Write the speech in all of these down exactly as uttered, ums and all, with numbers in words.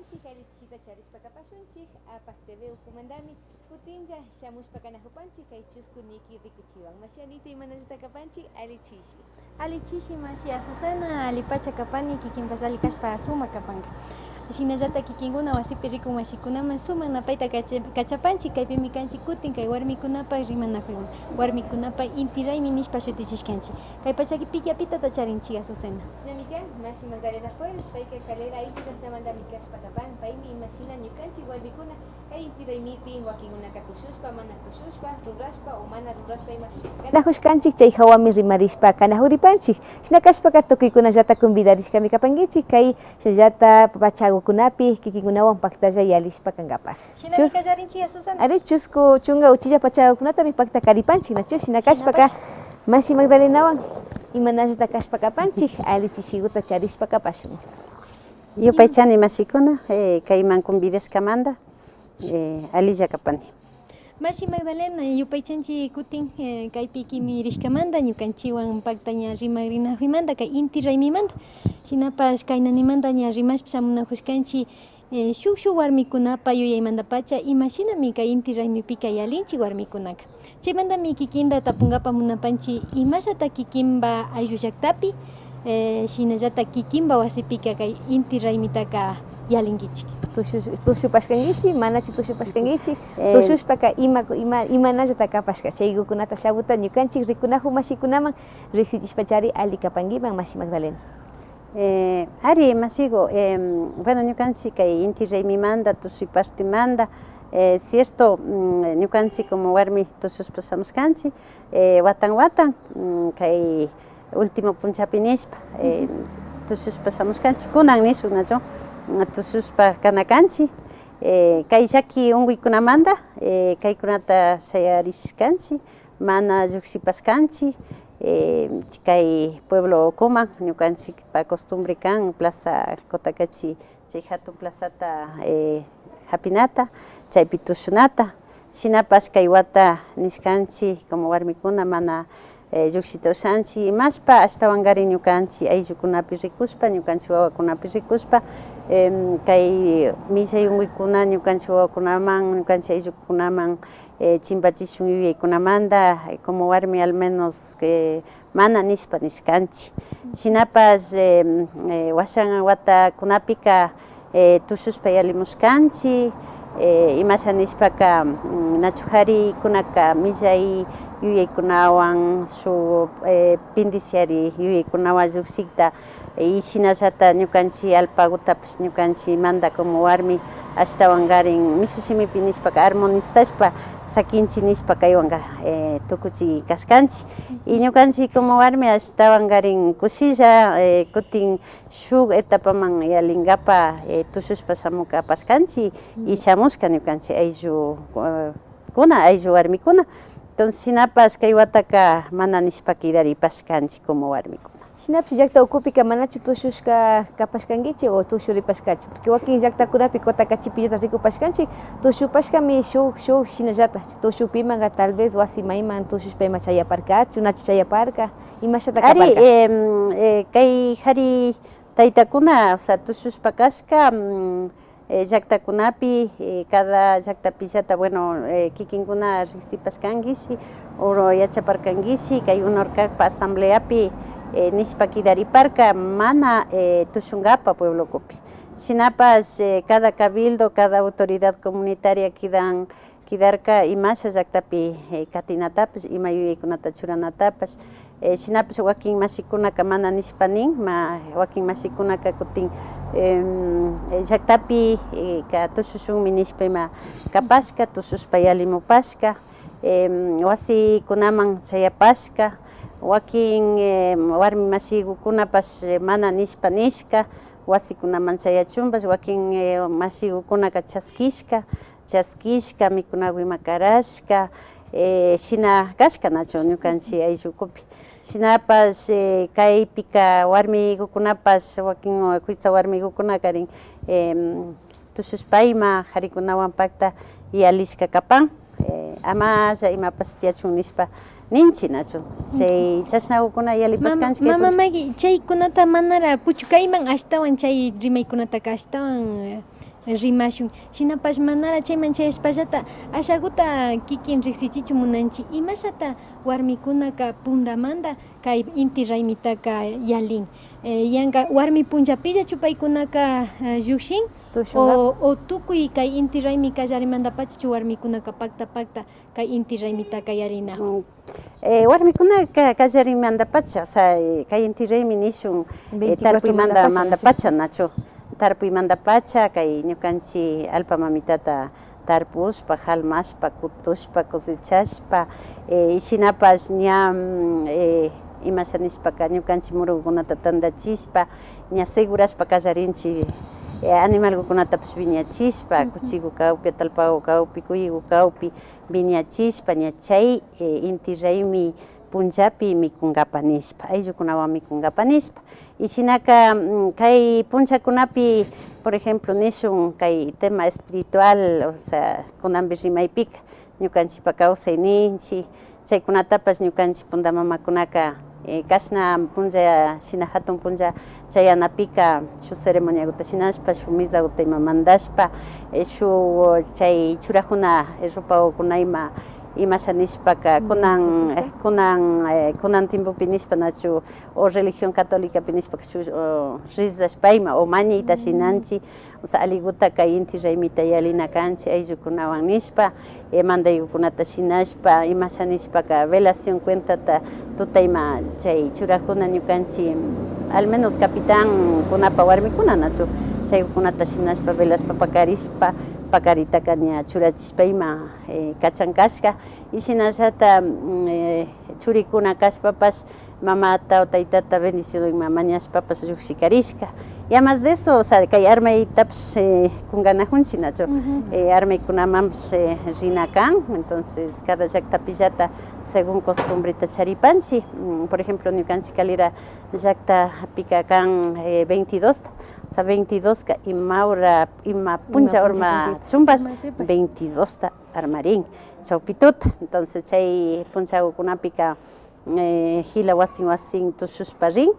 Alli chishita charishpa kapashunchik, Apak T V ukumantami kutinlla shamushpa kanajupanchik kay chusku niki rikuchiwan. Mashi Anita, imanallata kapanchik? Alli chishi. Alli chishi, mashi Azucena, allipacha kapani, kikinpash alli kashpa sumak kapanka. Shinallata kikinkuna wasipi rikun mashikunaman sumak napayta kacha-, kachapanchik, kaypimi kanchik kutin kay warmikunapak rimanakuywan, warmikunapak inti raymi nishpa shutichishkanchik. Kay pachakipika pitata charinchik, Azucena? Shinami kan, mashi Magdalena Fuentes, payka Calera ayllu llaktamantami kashpa kapan, paymi imashina ñukanchik warmikuna kay inti raymipi wakinkunaka tushushpa, mana tushushpa, rurashpa o mana rurashpa ima kanajushkanchik, chay jawami rimarishpa kanajuripanchik. Shina kashpaka tukuykunallata convidarishkami kapankichik, kay shinallata pachagukunapi kikinkunawan paktalla yalishpa kankapak. Shinami kallarinchik, Azucena. Ari, chusku chunka uchilla pachagukunatami pakta karipanchik, nachu? Shina kashpaka, mashi Magdalenawan imanallata kashpa kapanchik, alli chishiguta charishpa kapashun. Yupaychani mashikuna, eh, kayman convidashkamanta, eh, allilla kapani. Mashi Magdalena, yupaychanchik kutin, eh, kaypi kimirishkamanta, ñukanchikwan pakta ña rimakrinakuymmanta, kay inti raymimanta, shinapash kaynanimanta ña rimashpa shamunajushkanchik, eh, shuk shuk warmikunapa yuyaymantapacha, imashinami kay inti raymipika yalinchik warmikunaka. Chaymantami kikinta tapunkapa munapanchik, imallata kikinpa ayllu llaktapi, eh, shinallata kikinpa wasipika kay inti raymitaka yalinkichik. Tushu-, tushupashkankichik, manachu tushupashkankichik? Eh, tushushpaka ima, ima, imanallata kapashka, chaygukunata shamuta ñukanchik rikunajun mashikunaman riksichishpachari alli kapankiman, mashi Magdalena. Eh, ari, mashigu, em, bueno, ñukanchik kay inti raymimanta, tushuy partemanta, eh, cierto, mm, ñukanchik como warmi tushushpa shamushkanchik, eh, watan watan, mm, kay último punchapi nishpa, eh, tushushpa shamushkanchik, kunan nishun nachu, mm, tushushpa kana kanchik, eh, kay llaki unkuykunamanta, eh, kaykunata shayarishkanchik, mana llukshipashkanchik, eh, kay pueblo ukuman, ñukanchikpa costumbre kan Plaza Cotacachi, chay jatun plazata, eh, japinata, chaypi tushunata. Shinapash kay wata nishkanchik como warmikuna mana, eh, llukshita ushanchik, imashpa ashtawankarin ñukanchik ayllukunapi rikushpa, ñukanchik wawakunapi rikushpa, em, kay millay unkuykuna ñukanchik wawakunaman, ñukanchik ayllukunaman, eh, chimpachishun yuyaykunamanta, eh, como warmi al menos que mana nishpa nishkanchik. Shinapash, eh, eh, washan watakunapika, eh, tushushpa yalimushkanchik, eh, imasha nishpaka, mm, nachu jarikunaka millay yuyaykunawan, shuk, eh, pindiciari yuyaykunawan llukshikta, y shinallata ñukanchik alpagutapash ñukanchikmanta como warmi ashtawankarin mishu shimipi nishpaka armonizashpa sakinchik nishpa kaywanka, eh, tukuchik kashkanchik. Y ñukanchik como warmi ashtawankarin kushilla, eh, kutin shuk etapaman yalinkapa, eh, tushushpa shamukapashkanchik y shamushka ñukanchik ayllu, eh, kuna, ayllu warmikuna. Entonces, shinapash kay wataka mana nishpa kidaripashkanchik como warmikuna. Shinapash llakta ukupika manachu tushushka kapashkankichik o tushuripashkachu? Porque wakin llaktakunapi Cotacachipi rikupashkanchik, tushupashkami shuk, shuk shinallata. Tushupimanka tal vez wasi mayman tushushpa ima chayaparkachu, nachu chayaparka, imashata kaparka? Ari, em, eh, kay jari taytakuna, o sea, tushushpa kashka, mm, eh, llaktakunapi, eh, cada llaktapillata, bueno, eh, kikinkuna riksipashkankishi o yachaparkankishi, kay UNORCACpa asambleapi, eh, nishpa kidariparka mana, eh, tushunkapa pueblokupi. Shinapash, eh, cada cabildo, cada autoridad comunitaria kidan, kidarka imasha llaktapi, eh, katinatapash, ima yuyaykunata churanatapash, eh, shinapash wakin mashikunaka mana nishpa nin, ma, wakin mashikunaka kutin, em, eh, llaktapi, eh, ka tushushunmi nishpa ima kapashka, tushushpa yalimupashka, em, wasikunaman chayapashka, wakin, em, warmi mashikukunapash, eh, mana nishpa nishka, wasikunaman chayachunpash, wakin, eh, mashikukunaka chaskishka, chaskishka, mikunaku ima karashka, eh, shina kashka nachu ñukanchik ayllukupi. Shinapash, eh, kaypika warmikukunapash, wakin, eh, kuytsa warmikukunakarin, em, tushushpa ima jarikunawan pakta yalishka kapan, eh, amalla imapash tiyachun nishpa ninchik nachu. Chay chashnakukuna yalipashkanchik. Mama Magi, chaykunata manara puchukayman ashtawan chay rimaykunataka ashtawan, eh, rimashun. Shinapash manara chayman chayashpallata ashaguta kikin riksichichun munanchi. Imashata warmikunaka pundamanta kay inti raymitaka yalin? Eh, yanka warmi punllapillachu paykunaka, eh, llukshin? Tushunka. O, o tukuy kay inti raymi kallarimantapachachu warmikunaka pakta pakta kay inti raymitaka yalinajun? Mm, eh, warmikunaka kallarimantapacha, o sea, eh, kay inti raymi nishun, eh, veinticuatro tarpuymanta, mantapacha, mantapacha, nachu? Tarpuymantapacha kay ñukanchi allpa mamitata tarpushpa, jalmashpa, kutushpa, cosechashpa, eh, y shinapash ña, mm, eh, imasha nishpaka ñukanchi murugukunata tandachishpa, ña segurashpa kallarinchi, eh, animalgukunatapash wiñachishpa, kuchigu kawpi, atallpagu kawpi, kuyigu kawpi wiñachishpa, ña chay, eh, inti raymi punllapi mikunkapa nishpa, ayllukunawan mikunkapa nishpa. Y shinaka, mm, kay punllakunapi, por ejemplo, nishun kay tema espiritual, o sea, kunanpi rimaypika, ñukanchipa kawsayninchi, chaykunatapash ñukanchi punda mamakunaka, eh, kashna punlla, shina jatun punlla chayanapika, shuk ceremoniaguta shinashpa, shuk misaguta ima mandashpa, eh, shuk chay churajuna, eh, ropagukuna ima, imasha nishpaka, kunan, eh, kunan, eh, kunan tiempopi nishpa nachu, o religión católicapi nishpaka, shuk, o, rezashpa ima, o mañayta shinanchi, o sea, alliguta kay inti raymita yalina kanchi ayllukunawan nishpa, eh, mandaygukunata shinashpa, imasha nishpaka, velación cuentata tuta ima chay churajuna ñukanchi, al menos capitankunapa warmikuna nachu, chaygukunata shinashpa, velashpa, pakarishpa, pakaritaka ña churachishpa ima, eh, kachan kashka. Y shinallata, mm, eh, churikuna kashpapash, mamata o taytata bendición ima mañashpapash llukshikarishka. Y además de eso, o sea, kay armaytapash, eh, kunganajunchi nachu. Eh, armaykunamanpash, eh, rina kan. Entonces, cada llaktapillata según costumbreta charipanchi. Mm, por ejemplo, ñukanchi Calera llaktapika kan, eh, veintidosta. O sea, veintidoska ima hora, ima punlla horma chumbash, veintidosta armarin chawpi tuta. Entonces, chay punllagukunapika, eh, jila wasin wasin tushushpa rin,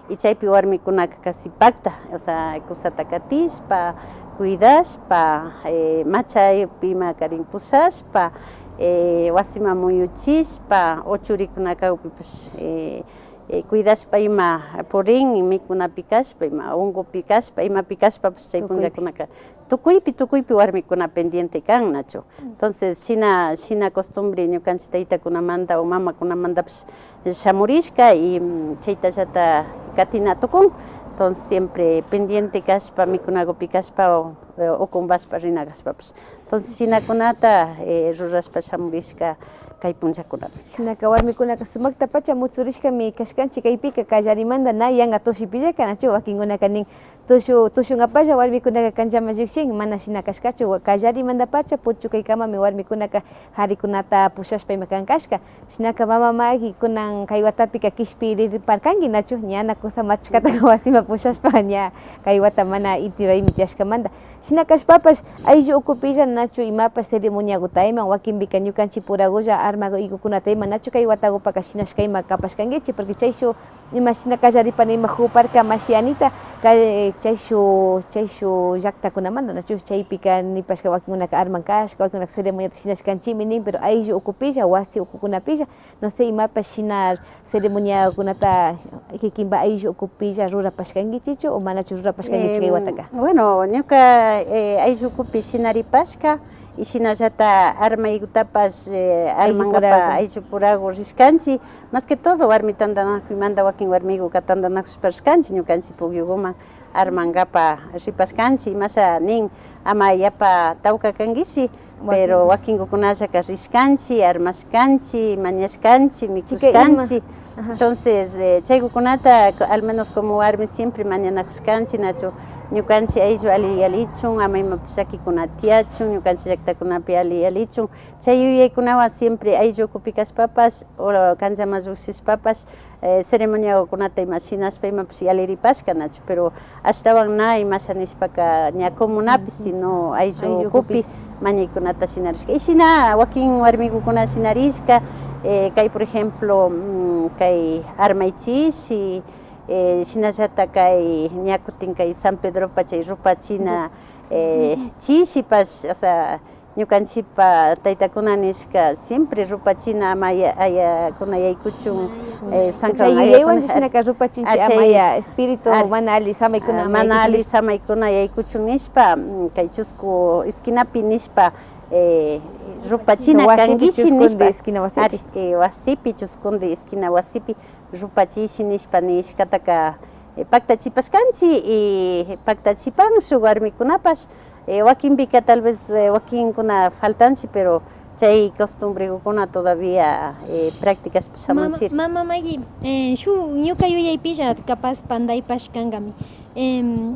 y chaypi warmikunaka casi pakta, o sea, kusata katishpa, cuidashpa, eh, machaypi ima karin pushashpa, eh, wasiman muyuchishpa, o churikuna kawpipash, eh, eh, cuidashpa ima purin, mikunapi kashpa, ima unkupi kashpa, imapi kashpapash chay punllakunaka tukuypi, tukuypi warmikuna pendiente kan nachu. Entonces, shina, shina costumbre ñukanchi taytakunamanta o mamakunamantapash shamurishka y, mm, chaytallata katina tukun. Entonces, siempre pendiente kashpa, mikunagupi kashpa o, eh, o kumbashpa rina kashpapash. Entonces, shinakunata, eh, rurashpa shamurishka kay punllakunapi. Shinaka warmikunaka sumaktapacha mutsurishkami kashkanchi kaypika, kallarimanta na yanka tushipillaka nachu, wakinkunaka nin, tushu, tushunkapalla warmikunaka kanllaman llukshin, mana shina kashkachu, wa-, kallarimantapacha puchukaykamami warmikunaka jarikunata pushashpa ima kan kashka. Shinaka mama Magi, kunan kay watapika kishpiriparkanki nachu, ñana kusa machkataka wasiman pushashpa ña kay wata mana inti raymi tiyashkamanta. Shina kashpapash, ayllu ukupilla nachu imapash ceremoniaguta ima, wakinpika ñukanchi puragulla armagukunata ima nachu kay watagupaka shinashka ima kapashkankichi, porque chayshuk imashina kallaripana ima juparka mashi Anita, kay, chayshuk, chayshuk llaktakunamanta nachu, chaypika nipashka wakinkunaka arman kashka, wakinkunaka ceremoniata shinashkanchimi nin, pero ayllu ukupilla, wasi ukukunapilla, no sé, imapash shina ceremoniakunata kikinpa ayllu ukupilla rurapashkankichichu o manachu rurapashkankichu kay wataka? Bueno, ñuka, eh, ayllu ukupi shinaripashka y shinallata armaygutapash, eh, armankapa ayllu puragu rishkanchi. Más que todo warmi tantanakuymanta wakin warmiguka tantanakushpa rishkanchi ñukanchi pukyuguman. Armankapa ripashkanchi, imasha nin, ama yapa tawka kankishi, pero wakinkukunallaka rishkanchi, armashkanchi, mañashkanchi, mikushkanchi. Entonces, eh, chaykukunata, co-, al menos como warmi siempre mañanakushkanchi, nachu, ñukanchi ayllu ali yalichun, ama imapash llakikuna tiyachun, ñukanchi llaktakunapi ali yalichun. Chay yuyaykunawan siempre ayllu ukupi kashpapash, o kanllaman llukshishpapash, eh, ceremoniakunata ima shinashpa imapash yaliripashka nachu, pero ashtawan na imasha nishpaka ña comunapi, sino ayllu ukupi mañaykunata shinarishka. Y shina wakin warmikukuna shinarishka, eh, kay, por ejemplo, mm, kay armay chishi, Eh, shinallata kay ña kutin kay San Pedropa chay rupachina, eh, chishipash, o sea, ñukanchipa taytakuna nishka siempre rupachina ama ya-, ayakuna yaykuchun, eh, sankawan ayakuna, shinaka rupachinchi ama ya espíritu mana alli samaykuna ama mana alli samaykuna yaykuchun nishpa, mm, kay chusku esquinapi nishpa, eh, rupachina kankishi nishpa. Ari, eh, wasipi, chuskundi esquina wasipi rupachishi nishpa nishkataka, eh, paktachipashkanchi y paktachipan shuk warmikunapash, eh, wakinpika tal vez, eh, wakinkuna faltanchi, pero chay costumbregukuna todavía, eh, practicashpa shamunchiri. Mama Maggie, eh, shuk ñuka yuyaypilla capaz pandaypash kankami. Em,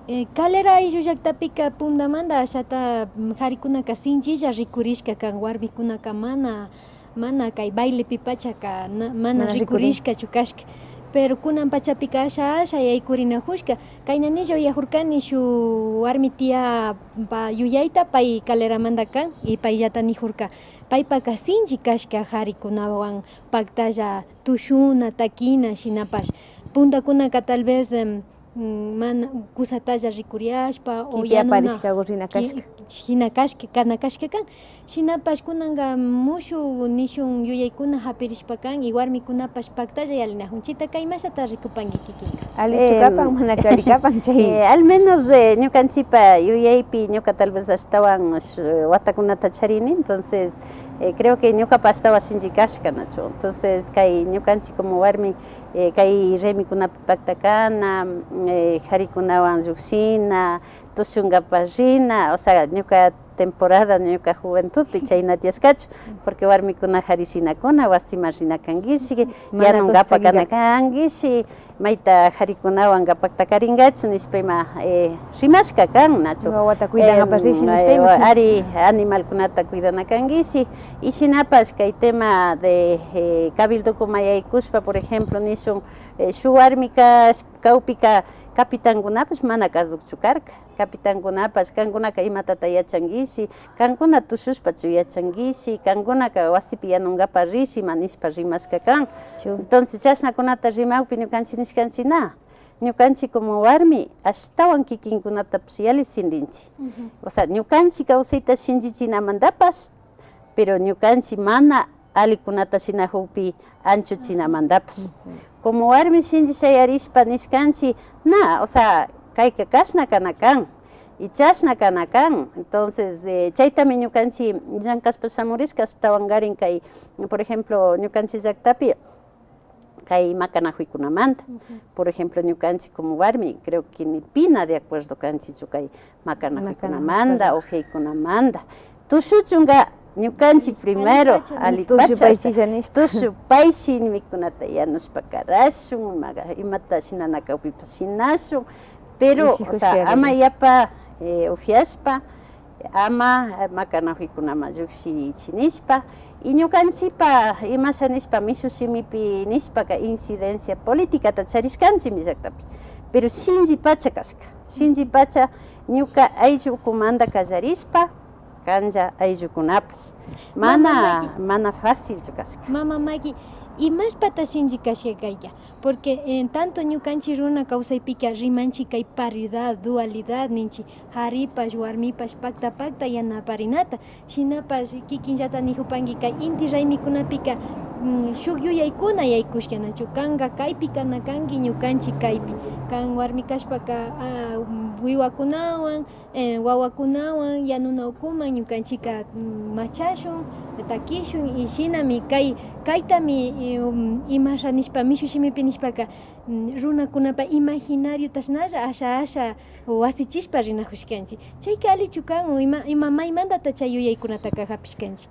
eh, Calera ayllu llaktapika puntamanta ashata, mm, karikunaka sinchilla rikurishka kan, warmikunaka mana mana kay bailepi pachaka na-, mana rikurishkachu kashka. Pero kunan pachapika asha asha yaykurinakushka. Kayna nilla uyakkurkani shuk warmi tiyapa yuyayta, pay Caleramanta kan y payllata nikurka, paypaka sinchi kashka karikunawan paktalla tushuna, takina, shinapash puntakunaka tal vez, em, mm, mana kusatalla rikuriashpa o yanuna shina kashka, kana kashka kan. Shinapash kunanka mushuk nishun yuyaykuna hapirishpa kan y warmikunapash paktalla yallinakun. Chaytaka imashata rikupanki kikinka? Allichu kapan, manachu alli kapan chay? Eh, al menos, eh, ñukanchipa yuyaypi ñuka tal vez ashtawan sh-, watakunata charini, entonces, eh, creo que ñukapa ashtawan shinchi kashka, nachu. Entonces kay ñukanchi como warmi, eh, kay raymikunapi pakta kana, eh, karikunawan llukshina, tushunkapak rina, o sea, ñuka temporada, ñuka juventudpi chayna tiyashkachu, porque warmikuna kari shinakuna, wasiman rina kankishi, yanunkapak kana kankishi, mayta karikunawanka paktakarinkachu nishpa ima, eh, rimashka kan, nachu. Wawata cuidankapak rishi nishpa ima. Ari, animalkunata cuidana kankishi, y shinapash kay tema de, eh, cabildokuman yaykushpa, por ejemplo, nishun, eh, shuk warmika kawpika capitankunapash mana kazukchu karka. Capitankunapash, kankunaka imatata yachankishi, kankuna tushushpachu yachankishi, kankunaka wasipi yanunkapak rishi ima nishpa rimashka kan. Entonces chashnakunata rimakpi ñukanchi nishkanchi na, ñukanchi como warmi ashtawan kikinkunatapash yalli sintinchi. O sea, ñukanchi kawsayta shinchichinamantapash, pero ñukanchi mana allikunata shinakukpi anchuchinamantapash. Como warmi shinchi shayarishpa nishkanchi, na, o sea, kayka kashna kana kan, y chashna kana kan. Entonces, eh, chaytami ñukanchi llankashpa shamurishka, ashtawankarin kay, por ejemplo, ñukanchi llaktapi, kay makanakuykunamanta. Por ejemplo, ñukanchi como warmi, creo que ni pina de acuerdo kanchichu kay makanakuykunamanta o kaykunamanta. Tushuchunka ñukanchi primero, allipacha, tushu payshi mikunata yanushpa karashun, imata shinana kawpipash shinashun, pero, o sea, ama yapa, eh, upiashpa, ama, eh, makanakuykunaman llukshichi nishpa, y ñukanchipa imasha nishpa mishu shimipi nishpaka incidencia politicata charishkanchimi llaktapi, pero shinchi pacha kashka, shinchi pacha ñuka ayllukumanta kallarishpa, kanlla ayllukunapash. Mana, mana facilchu kashka. Mama Maggie, imashpata shinchi kashka kayka? Porque, eh, tanto ñukanchi runa kawsaypika rimanchi kay paridad, dualidad ninchi, karipash, warmipash pakta pakta yanaparinata. Shinapash kikinllata nikupanki kay inti raymikunapika, mm, shuk yuyaykuna yaykushka nachu. Kanka kaypi kana kanki, ñukanchi kaypi. Kan warmi kashpaka, ah, wiwakunawan, eh, wawakunawan yanuna ukuman ñukanchika, mm, machashun, takishun, y shinami kay, kaytami, eh, um, imasha nishpa, mishu shimipi nishpaka, mm, runakunapa imaginariotashnalla asha, asha wasichishpa rinakushkanchi. Chayka allichu kan, o ima, ima maymantata chay yuyaykunataka hapishkanchi?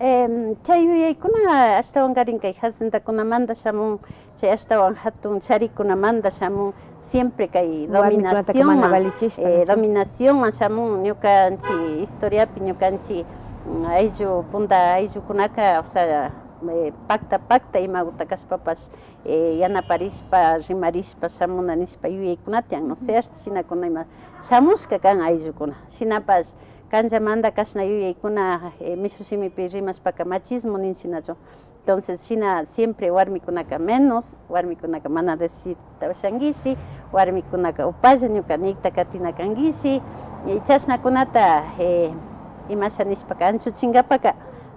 Em, chay yuyaykuna ashtawankarin kay haciendakunamanta shamun, chay ashtawan hatun charikunamanta shamun, siempre kay dominacionman, eh, dominacionman shamun. Ñukanchi historiapi, ñukanchi, mm, ayllu, punta ayllukunaka, o sea, eh, pakta, pakta imaguta kashpapash, eh, yanaparishpa, rimarishpa shamuna nishpa yuyaykuna tiyan, ¿no es cierto? Shinakuna ima shamushka kan ayllukuna. Shinapash, kanllamanta kashna yuyaykuna, eh, mishu shimipi rimashpaka machismo ninchinachu. Entonces, shina siempre warmikunaka menos, warmikunaka mana decidita ushankishi, warmikunaka upalla ñuka nikta katina kankishi, y chashnakunata, eh, imasha nishpaka anchuchinkapaka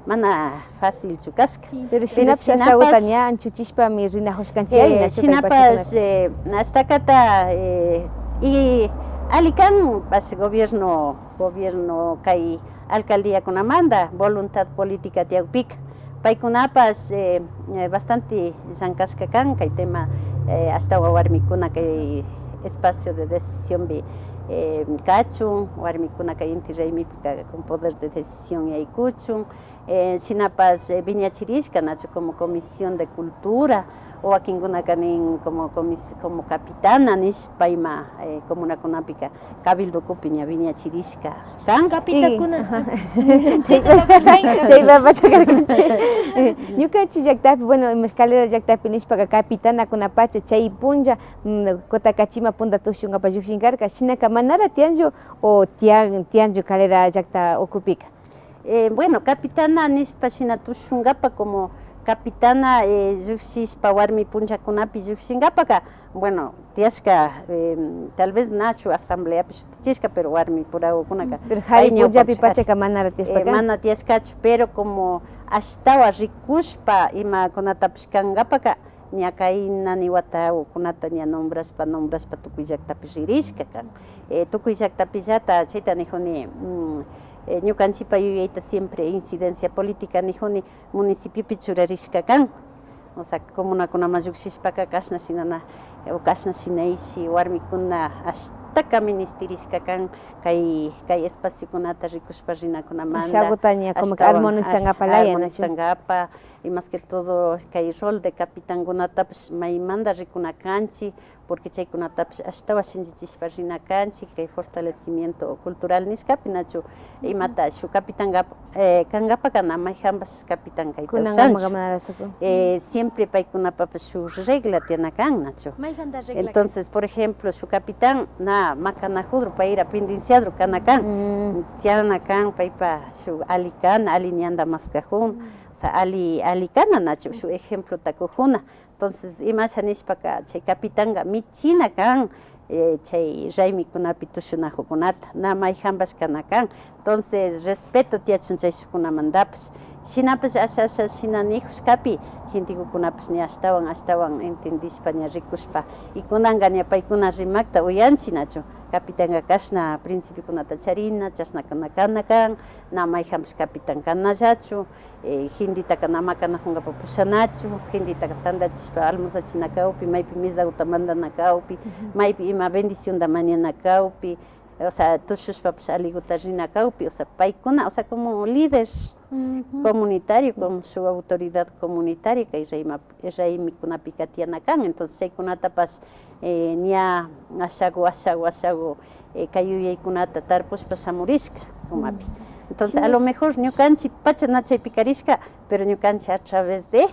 mana facilchu kashka. Sí. Pero shinapash ashaguta ña anchuchishpami rinajushkanchik, eh, shinapash, eh, ashtakata, eh, y alli kanpash gobierno, gobierno kay alcaldiakunamanta voluntad política tiyakpika. Paykunapash, eh, eh, bastante llankashka kan kay tema, eh, ashtawan warmikuna kay espacio de decisionpi, eh, kachun, warmikuna kay inti raymipika con poder de decisión yaykuchun, eh, shinapash, eh, wiñachirishka nachu como comisión de cultura, o wakinkunaka nin como comis-, como capitana nishpa ima, eh, comunakunapika cabildokupi ña wiñachirishka kan. Capitakuna. Chaypapacha karkanchik. Ñukanchik llaktapi, bueno, ima Calera llaktapi nishpaka capitanakunapacha chay punlla, mm, Cotacachi ima punta tushunkapak llukshin karka, shinaka manara tiyanchu o tiyan, tiyanchu Calera llakta ukupika? Eh, bueno, capitana nishpa shina tushunkapak como capitana, eh, llukshishpa warmi punllakunapi llukshinkapaka, bueno, tiyashka, eh, tal vez nachu asambleapi shutichishka, pero warmi puragukunaka. Pero kari punllapi pachaka manara tiyashpa kan. Mana tiyashkachu, pero como ashtawan rikushpa imakunatapish kankapaka, ña kay nani watagukunata ña nombrashpa, nombrashpa tukuy llaktapi ririshka kan. Eh, tukuy llaktapillata chayta nijuni, mm, eh, ñukanchikpa yuyayta siempre incidencia política nijuni municipiopi churarishka kan. O sea, comunakunaman llukshishpaka kashna shinana, o kashna shinayshi warmikuna ashtaka ministirishka kan kay, kay espaciokunata rikushpa rinakunamanta. Ashaguta ña como que ashtawan armonizankapak laya, nachu? Armonizankapak, y más que todo kay rol de capitankunatapish maymanta rikuna kanchik, porque chaykunatapish ashtawan shinchichishpa rina kanchik, kay fortalecimiento cultural nishkapi nachu, imata shuk capitán kap-, eh, kankapaka na mayjanpash capitán kayta ushanchu. Eh, siempre paykunapapash shuk regla tiyana kan nachu. Mayjanta regla? Entonces, por ejemplo, shuk capitán na makanajudru, payra pendenciadru kana kan. Tiyana kan paypa shuk alli kana, alli ñanta maskajun, o sea, alli, alli kana nachu, shuk ejemplota kujuna. Entonces, imasha nishpaka chay capitanka michina kan, eh, chay raymikunapi tushunajukunata, na mayjanpash kana kan. Entonces, respeto tiyachun chay shukkunamantapash. Shinapash asha, asha, shina nijushkapi, gentekukunapash ña ashtawan, ashtawan entendishpa, ña rikushpa, y kunanka ña paykuna rimakta uyanchik nachu. Capitanka kashna principiokunata charina, chashna kana, kana kan, na mayjanpash capitán kanallachu. Eh, gentitaka na makanajunkapak pushanachu, gentitaka tantachishpa almorzachina kawpi, maypi misaguta mandana kawpi, maypi ima bendicionta mañana kawpi, o sea, tushushpapash alliguta rina kawpi, o sea, paykuna, o sea, como líder comunitario, como shuk autoridad comunitaria kay rayma-, raymikunapika tiyana kan. Entonces, chaykunatapash eh, ña ashagu, ashagu, ashagu, eh, kay yuyaykunata tarpushpa shamurishka umapi. Entonces, a lo mejor ñukanchik pacha na chaypi karishka, pero ñukanchik a través de,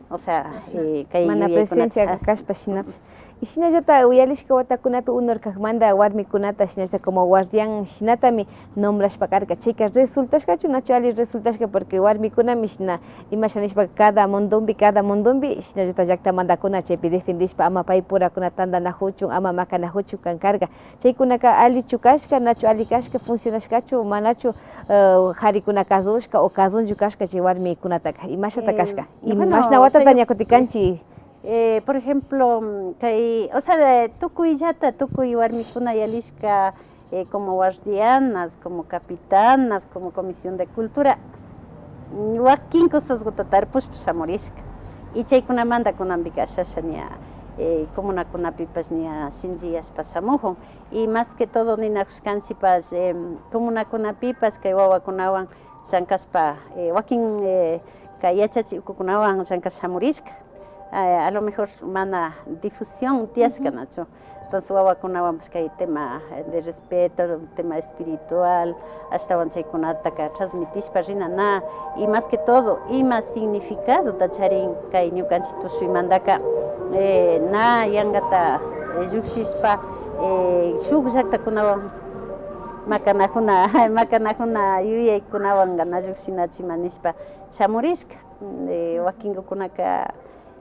o sea, eh, kay mana yuyaykunata, presencia kashpa shinapash. Y shinallata uyarishka watakunapi UNOR kakmanta warmikunata shinallata como guardián shinatami nombrashpa karka. Chayka resultashkachu, nachu alli resultashka, porque warmikunami shina imasha nishpa cada mundonpi, cada mundonpi, shinallata llaktamantakuna chaypi defendishpa ama paypurakuna tantanajuchun, ama makanajuchun kan karka. Chaykunaka allichu kashka, nachu alli kashka, funcionashkachu, manachu, eh, jarikuna kazushka o kazunchu kashka chay warmikunataka, imashata kashka. Imashna watata ña kutin kanchik. Eh, por ejemplo, mm, kay, o sea, tukuyllata, tukuy warmikuna yalishka, eh, como guardianas, como capitanas, como comisión de cultura, mm, wakin cosasguta tarpushpa shamurishka. Y chaykunamanta kunanpika ashasha ña, eh, comunakunapipash ña shinchiyashpa shamujun. Y más que todo ninajushkanchikpash, em, comunakunapipash kay wawakunawan llankashpa, eh, wakin, eh, kay yachachik ukukunawan llankashpa shamurishka. Eh, a lo mejor mana difusión tiyashka nachu. Entonces, wawakunawanpash kay tema de respeto, tema espiritual, ashtawan chaykunataka transmitishpa rina na, y más que todo, ima significadota charin kay ñukanchik tushuymantaka, eh, na yankata, eh, llukshishpa, eh, shuk llaktakunawan makanajuna, makanajuna yuyaykunawanka na llukshinachu ima nishpa shamurishka. Eh, wakinkukunaka,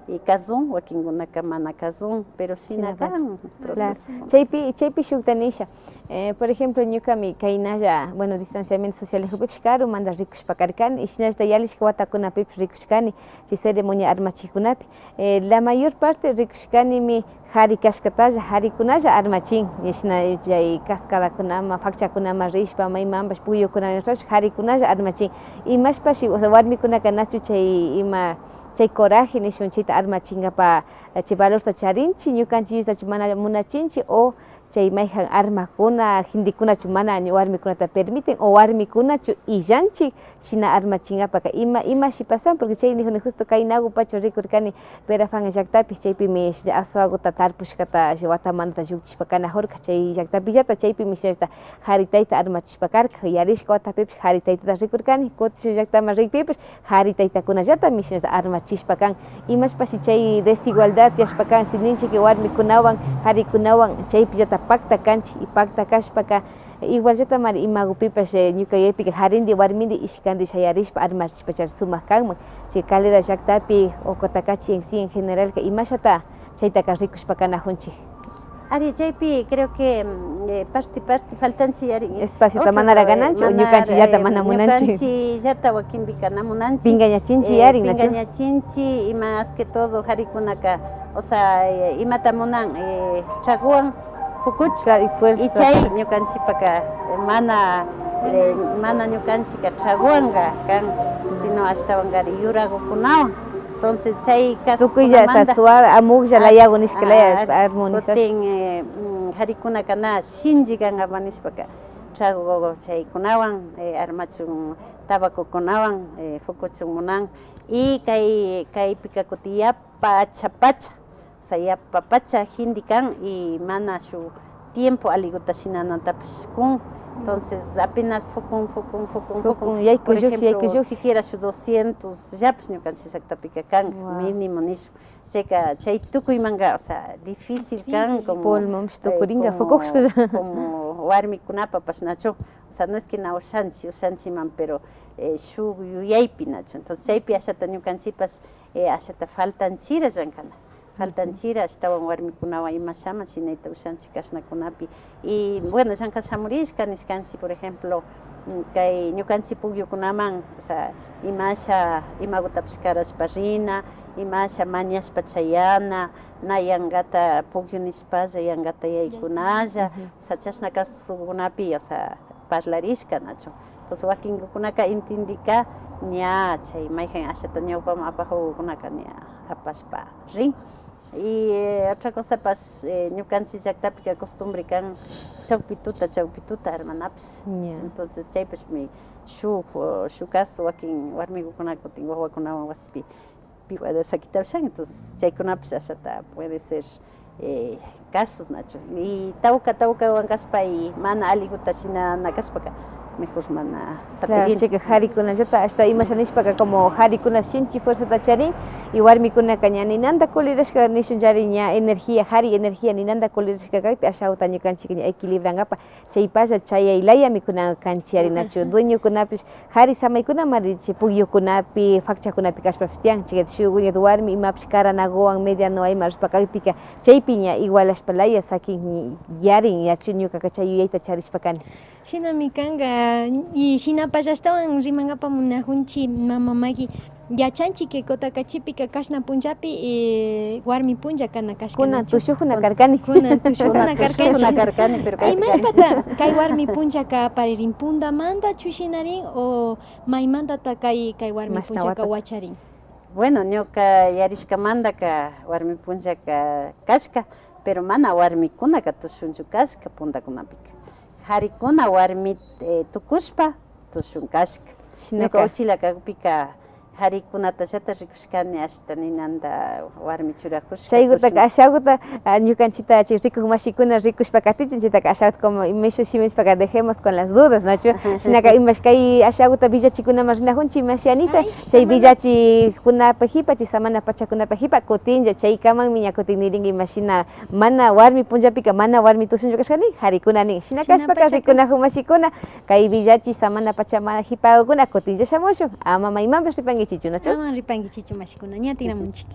eh, kazun, wakinkunaka mana kazun, pero shina kan proceso. Chaypi, chaypi shukta nisha. Eh, por ejemplo, ñukami kaynalla, bueno, distanciamiento social nikupipish karumanta rikushpa karkani, y shinallata yalishka watakunapipish rikushkani, chay ceremonia armachikkunapi. Eh, la mayor parte rikushkanimi kari kashkatalla, karikunalla armachin, y shina chay cascadakunaman, fakchakunaman rishpa, maymanpash pukyukunaman rishpapish karikunalla armachin. Imashpashi, o sea, warmikunaka nachu chay ima, chay coraje nishun chayta armachinkapak, eh, chay valorta charinchik, ñukanchik Diostachu mana munachinchik, o chay mayjan armakuna, gentekunachu mana ña warmikunata permiten, o warmikunachu illanchik shina armachinkapakka, ima, imashi pasan, porque chay nijuni justo kaynagupacha rikurkani Perafán llaktapi, chaypimi shina aswaguta tarpushkata, watamantata llukchishpa kanajurka, chay llaktapillata, chaypimi shinallata kari tayta armachishpa karka, yarishka watapipish kari taytata rikurkani, kutin shuk llaktaman rikpipish, kari taytakunallatami shinallata armachishpa kan. Imashpashi chay desigualdad tiyashpa kan, si ninchik que warmikunawan, karikunawan chaypillata pakta kanchik, y pakta kashpaka, igualllatamari imagupipash, eh, ñuka yuyaypika karindi, warmindi, ishkandi shayarishpa armachishpachari sumak kanman. Chay Calera llaktapi, o Cotacachi en sí, en generalka, imashata chaytaka rikushpa kanajunchik. Ari, chaypi creo que, mm, eh, parti, parti faltanchik, ari. Espaciota manara gananchik, o ñukanchikllata mana munanchik. Ñukanchikllata wakinpika na munanchik. Pingañachinchik, eh, ari, nachu? Pingañachinchik, y más que todo, karikunaka, o sea, eh, imata munan, eh, tragowan, fukuchu. Claro, y fuerza. Y chay ñukanchikpaka, eh, mana, eh, mana ñukanchikka tragowanka kan, sino ashtawankari yuragukunawan. Entonces, chay casokunamanta, tukuylla, suave, amuklla, ah, layagu nishka laya, ah, armonizas. Kutin, eh, mm, karikunaka na shinchi kankapa nishpaka, trago chaykunawan, eh, armachun, tabacokunawan, eh, fukuchun munan. Y kay, kaypika kutin yapa pacha pacha, o sea, yapa pacha genti kan y mana shuk tiempo alliguta shinanatapish kun. Entonces, apenas fukun, fukun, fukun, fukun. Fukun, yaykullukshi, yaykullukshi. Por ejemplo, siquiera shuk doscientos llapish ñukanchik llaktapika kan, wow, mínimo nishun. Chayka, chay tukuymanka, o sea, difícil kan, como, pulmonpish, eh, tukurinka, como, fukukushkalla, como warmikunapapash nachu. O sea, no es que na ushanchik, ushanchikman, pero, eh, shuk yuyaypi nachu. Entonces, chaypi ashata ñukanchikpash, eh, ashata faltanchira llankana. Faltanchira ashtawan warmikunawan imashama shinayta ushanchik kashnakunapi. Y, bueno, llanka shamurishka nishkanchik, por ejemplo, mm, kay ñukanchik pukyukunaman, o sea, imasha, imagutapish karashpa rina, imasha mañashpa chayana, na yankata pukyu nishpalla, yankata yaykunalla, o sea, chashna kasukunapi, o sea, parlarishka nachu. Entonces, wakinkukunaka intindika ña chay mayjan ashata ñawpaman apajukukunaka ña apashpa rin. Y, eh, otra cosapash, eh, ñukanchik llaktapika costumbre kan chawpi tuta, chawpi tuta hermanapish. Ña. Entonces, chaypashmi shuk, oh, shuk caso, wakin warmikukunaka kutin wawakunawan wasipi piwada sakita ushan, entonces chaykunapish ashata puede ser, eh, casos nachu. Y tawka, tawkawan kashpa y mana alliguta shinana kashpaka, mejor mana, claro, sapirini. Chayka karikunallata, ashta imasha nishpaka como karikuna shinchi fuerzata charin, y warmikunaka ña ninanta kulirashka nishunllari, ña energía, kari energía ninanta kulirashka kakpi, ashaguta ñukanchik ña equilibrankapak, chaypalla chayay layami kunan kanchik, ari nachu. Dueñokunapish kari samaykunamari chay pukyukunapi, fakchakunapi kashpapish tiyan. Chayka shuk wiñay warmi imapish karanaguwan mediano ima rishpa kakpika, chaypi ña igualashpa laya sakin yarin, ñachu. Ñukaka chay yuyayta charishpa kani. Shinami kanka, y shinapash ashtawan rimankapa munajunchik, mama Maki, yachanchik que Cotacachipika kashna punllapi, eh, warmi punlla kana kashka. Kunan nachu, tushukuna karkani. Kunan tushukuna karkanchik. Tushukuna karkani, pero kay, imashpata kay warmi punllaka aparirin, puntamantachu shinarin o maymantata kay, kay warmi punllaka wacharin? Bueno, ñuka yarishkamantaka warmi punllaka kashka, pero mana warmikunaka tushunchu kashka puntakunapika. Karikuna warmi, eh, tukushpa tushun kashka. Ñuka uchilla kakpika karikunatallata rikushkani, ashta ninanta warmi churakushka. Chaykutaka tushun. Ashaguta, ah, ñukanchikta chay rikuk mashikuna rikushpa katichin, chaytaka ashaguta como mishu shimishpaka dejemos con las dudas, nachu? Shinaka imash kay ashaguta villachikunaman rinajunchik, imash yanita, chay villachikunapak jipa, chay samana pachakunapak jipa, kutinlla chaykamanmi ña kutin nirinka imashina mana warmi punllapika mana warmi tushunchu kashka nin, karikuna nin. Shina kashpaka, rikunajun mashikuna, kay villachi samana pacha mana jipagukuna kutinlla shamushun, ama maymanpash ripanki. Chichu, nachu? Aman ripanki, chichu mashikuna, ña tiramunchik.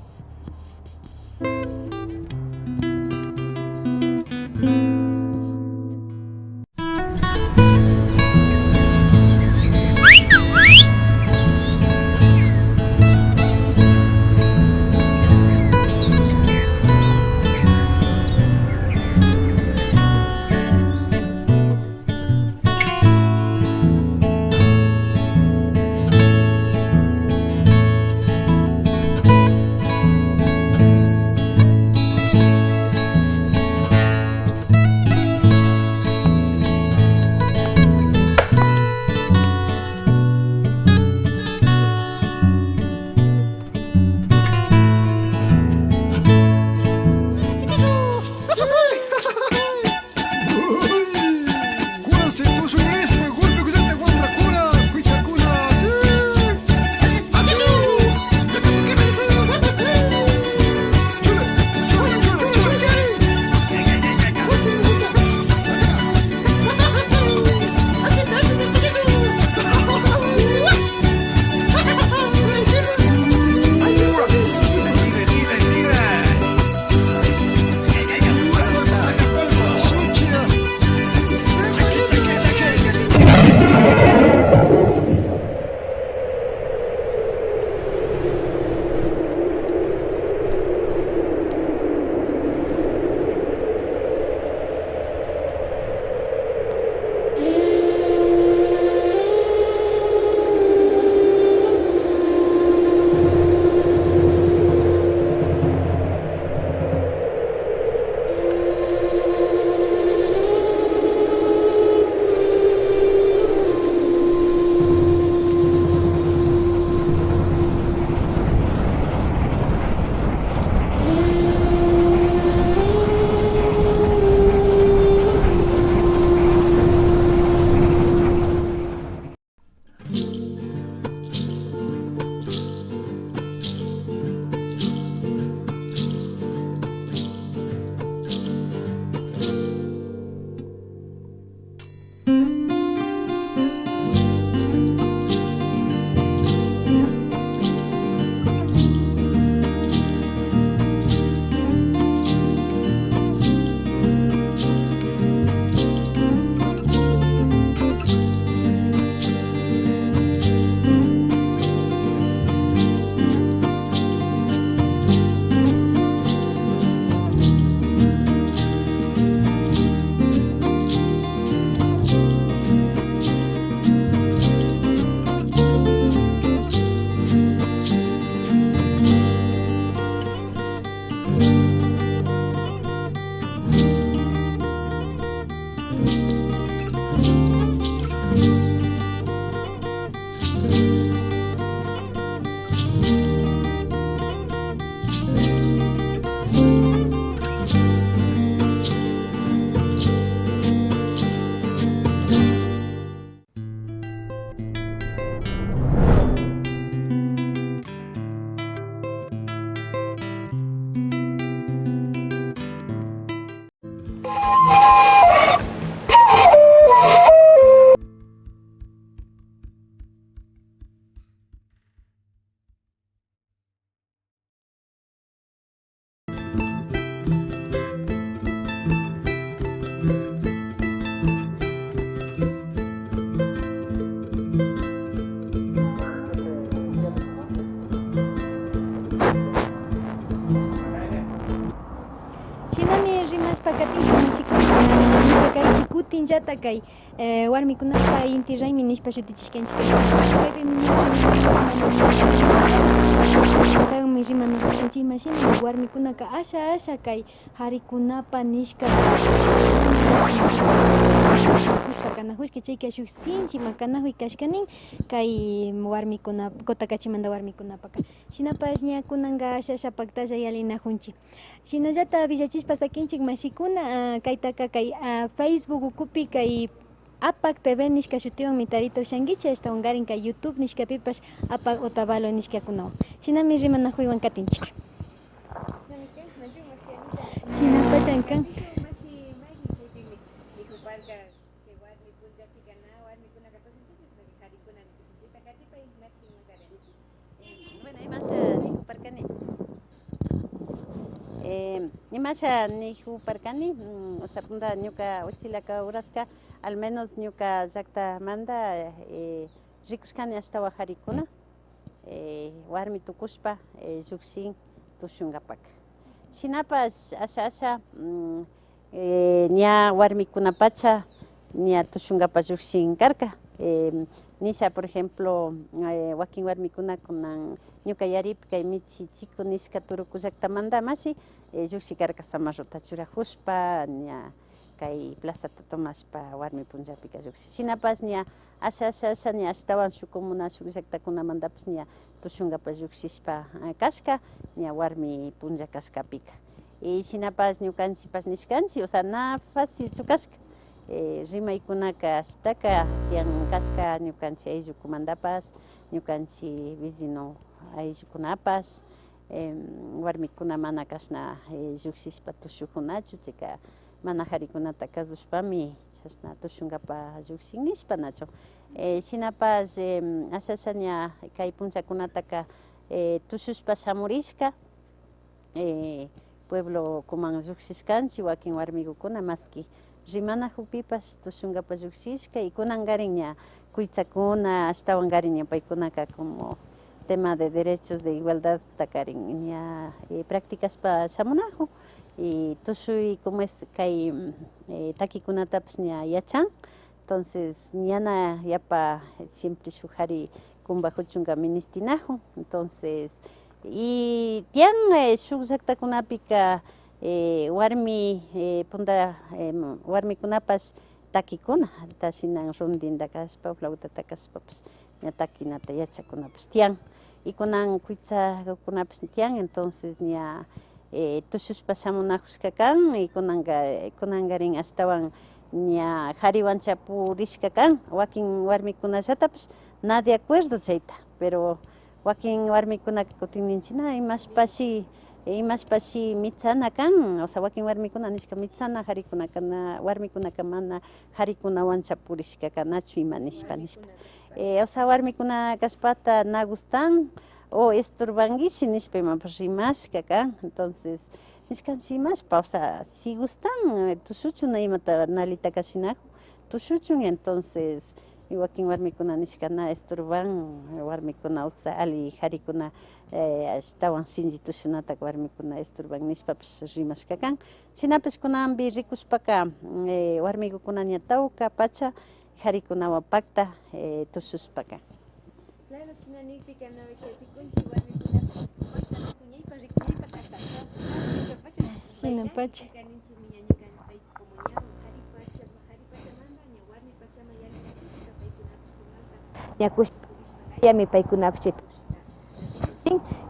Shinami rimashpa katinchik, mashikuna, kaychik kutinllata kay Eh, warmikunapa inti raymi nishpa shutichishkanchik. Kaypimi ñukanchik kanmi rimanakushkanchik, imashina warmikunaka asha asha kay harikunapa nishka kushpa kanakushka, chayka shuk sinchi makanakuy kashka nin kay warmikuna, Cotacachi warmikunapaka. Shinapash ña kunanka asha asha paktalla yalinakunchik. Shinallata willachishpa sakinchik mashikuna, ah, kaytaka kay, ah, Facebook ukupi kay Apak T V nishka shutiwanmi tarita ushankichik, ashtawankarin kay YouTube nishkapipash Apak Otavalo nishkakunawan. Shinami rimanakuywan katinchik. Shinapachan kan. Chay warmi punllapika na warmikunaka kushichishka, sino que karikuna nikushun. Chayta katipay imashinmankarin. Eh, imasha nijuparkani, mm, o sea, punta ñuka uchilaka uraska, al menos ñuka llaktamanta, eh, rikushkani ashtawan karikuna, eh, warmi tukushpa, eh, llukshin tushunkapaka. Shinapash asha, asha, mm, eh, ña warmikunapacha ña tushunkapak llukshin karka. Eh, nisha, por ejemplo, eh, wakin warmikuna kunan ñuka yaripi kay Michi Chiku nishka turuku llaktamanta mashi, eh, llukshi karka samarrota churajushpa, ña kay plazata tomashpa warmi punllapika llukshi. Shinapash ña asha, asha, asha ña ashtawan shuk comuna, shuk llaktakunamantapash ña tushunkapak llukshishpa, eh, kashka, ña warmi punlla kashkapika. Y shinapash ñukanchikpash nishkanchik, o sea, na facilchu kashka. Eh, rimaykunaka ashtaka tiyan kashka ñukanchik ayllukumantapash, ñukanchik vecino ayllukunapash, em, warmikuna mana kashna, eh, llukshishpa tushujunachu, chayka mana karikunata kazushpami chashna tushunkapak llukshin nishpa nachu. Eh, shinapash, em, asha, asha ña kay punllakunataka, eh, tushushpa shamurishka, eh, pueblokuman llukshishkanchik, wakin warmikukuna maski rimanajukpipash tushunkapak llukshishka, y kunankarin ña kuytsakuna, ashtawankarin ña paykunaka como tema de derechos de igualdadtakarin ña, eh, practicashpa shamunajun, y tushuy como es kay, mm, eh, takikunatapash ña yachan. Entonces, ñana yapa siempre shuk kari kumbajuchunka ministinajun. Entonces, y tiyan, eh, shuk llaktakunapika, eh, warmi, eh, punta, em, warmikunapash takikuna, tashinan rondinta kashpa, flautata kashpapash, ña takinata yachakunapash tiyan. Y kunan kuytsakunapash tiyan, entonces ña, eh, tushushpa shamunajushka kan, y kunanka, kunankarin ashtawan ña kariwancha purishka kan, wakin warmikunallatapash na de acuerdo chayta, pero wakin warmikunaka kutin ninchik na imashpashi, imashpashi mitsana kan, o sea, wakin warmikuna nishka mitsana karikunaka na, warmikunaka mana karikunawancha purishka kanachu ima nishpa, nishpa. Eh, o sea, warmikuna kashpata na gustan o estorbankishi nishpa imapash rimashka kan. Entonces, nishkanchik imashpa, o sea, si gustan, eh, tushuchun na imata nalita kashinajun, tushuchun. Entonces, y wakin warmikuna nishka na estorban, warmikuna utza ali karikuna, eh, ashtawan shinlli tushunataka warmikuna estorban nishpapash rimashka kan. Shinapash kunanpi rikushpaka, eh, warmikukuna ña tawka pacha karikunawan pakta, eh, tushushpaka. Claro, shina nikpika na rikunchik warmikunapash sumakta rikunyaypa, rikunyaypa kashpa, shinapacha, shinapacha. Kaka ninchikmi ña ñuka pay como ña kari pacha, kari pachamanta ña warmi pachaman yalinakuchika paykunapash sumakta ña kushi purishpa kayami paykunapash chay tushunata.